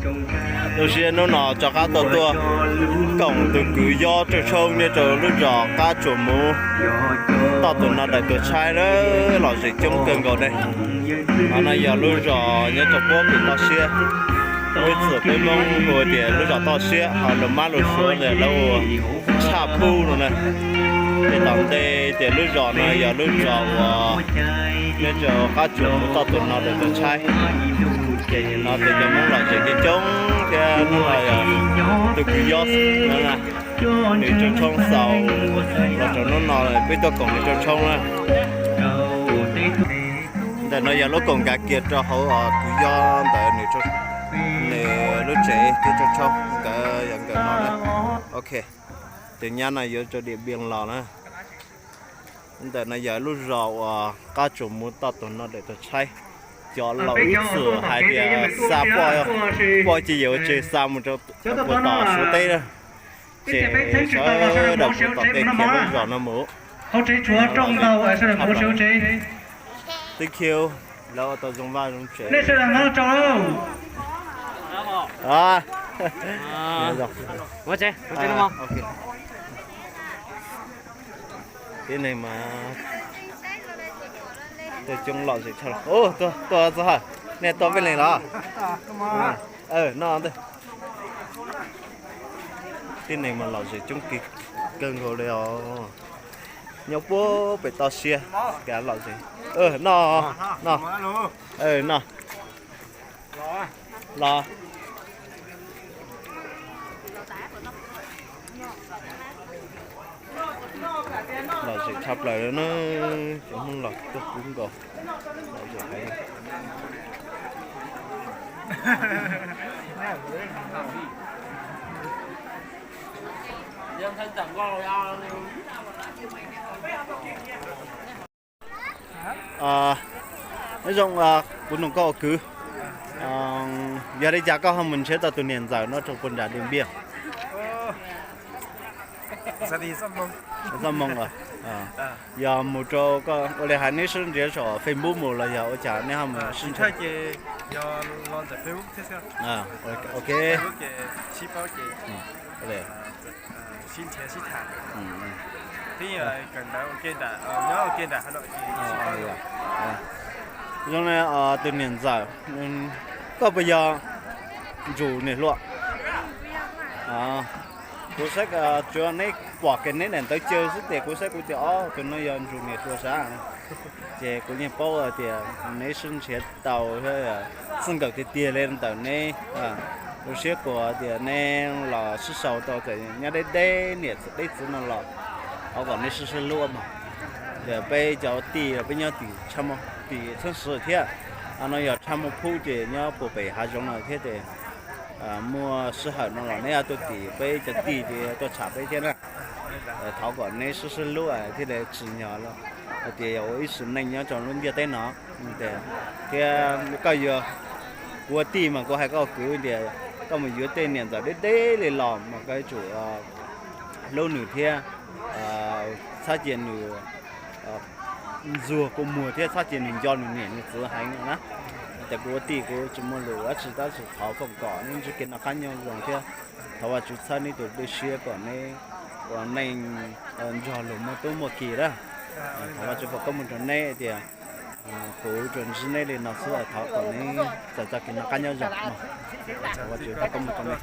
Lub sij hawm hnub no rov qab tau tuaj koom tus kwv Yob Tsaug Tshoob nyob rau lub zos Qab Tsuas Muv, toj tus no daws tus tshaib, lom zem coob kawg nkaus ne. Qhov no yog lub zos nyob rau puag pem toj siab, ib txwm peb Hmoob hu tias lub zos toj siab, ho lus Mab lus Suav lawv hu Tshaj Pub no na. Ces tom ntej ces lub zos no yog lub zos uas nyob rau Qab Tsuas Muv toj tus no daws tus tshaib. Ces no tus cov Hmoob lom zem coob coob thiab hnub no yog tus kwv Yob no na, nws Tsaug Tshoob xaus los rau hnub no peb tuaj koom nws Tsaug Tshoob na. Ntawm no yog lub koom nkav kiag rau hauv kwv Yob ntawd nws, nws lub tsev thiab Tsaug Tshoob nkawd yog nkawd no na. Ok, tus nyab no yuav rau Diam Npias los na. Ntawm no yog lub zos uas Qab Tsuas Muv toj tus no daws tus tshaib. Cov laus ib txwm hais tias xa poj, poj ces yuav ua tseg xa mus rau puag tom Suav teb na. Ces sawv daws puag tom tej khiav lub zos no mus. Teb khiav, lawv ua tau zoo vaj zoo tsev. Tib neeg mas tuaj coob lom zem tshaj. Tuaj txog, nej tuaj peb leeg los? No ntag. Tib neeg mas lom zem coob kawg nkaus li os. Nyob puag pem toj siab, kav lom zem. No, no, no. Los. Lom zem tshaj plaws na, cov Hmoob los tuaj kub nkaus. Lom zem heev. Nyob zoo, kuv nug koj ua kwv, yog li cas koj ho mus nrhiav tau tus niam ntxawm no rau puag nram Diam Npias? Txoj moo, yog mus rau koj ua li hais neb sib nrhiav saum Facebook mus los yog ua cas neb ho mus sib nrhiav? Ok. Zoo li tus niam ntxawm, koj puas yog Ntsum niam hluas? Kuv saib tsuav neb pom kiag neb daim ntawv caw xwb ces kuv saib kuv tias ob tus no yog Ntsum niam hluas sav. Ces kuv yeej paub tias neb sib nrhiav tau txij nkawm tiag tiag li ntawm neb lub siab kuas tias neb los sib sau tau txawm nyob deb deb niam deb txiv no los thov kom neb sib sib hlub mog. Tias peb cov tij peb nyob tim Tshaj Moo tim Txheeb Siv thiab, no yog Tshaj Moo Phub ces nyob puag pem hav zoov no thiab ces muaj sij hawm no los neb tuaj tim peb cov tij ces tuaj tsham peb thiab na. Thov kom neb sib sib hlub thiaj li tsim nyog hais tias yog ua ib sim neej nyob rau lub ntiaj teb no. Thiab koj yuav, kuv ua tij mas kuv hais koj kwv tias koj mus yuav tej niam ntxawm deb deb li los mas koj yuav tsum hlub nws thiab txhob cia nws ntxuag kua muag thiab txhob cia nws nco nws niam nws txiv heev no na. Tias kuv ua tij kuv tsis muaj lus dab tsi tab sis thov foom kom neb ntsib kev noj qab nyob zoo thiab thov Vajtswv txhawb neb tus dej siab kom neb ua neej nrog luag muaj tub muaj ki na. Thov Vajtswv foom koob hmoov rau neb tias kuv tsuas ntsib neb li no xwb thov kom neb txawm txoj kev noj qab nyob zoo. Thov Vajtswv foom koob hmoov rau neb.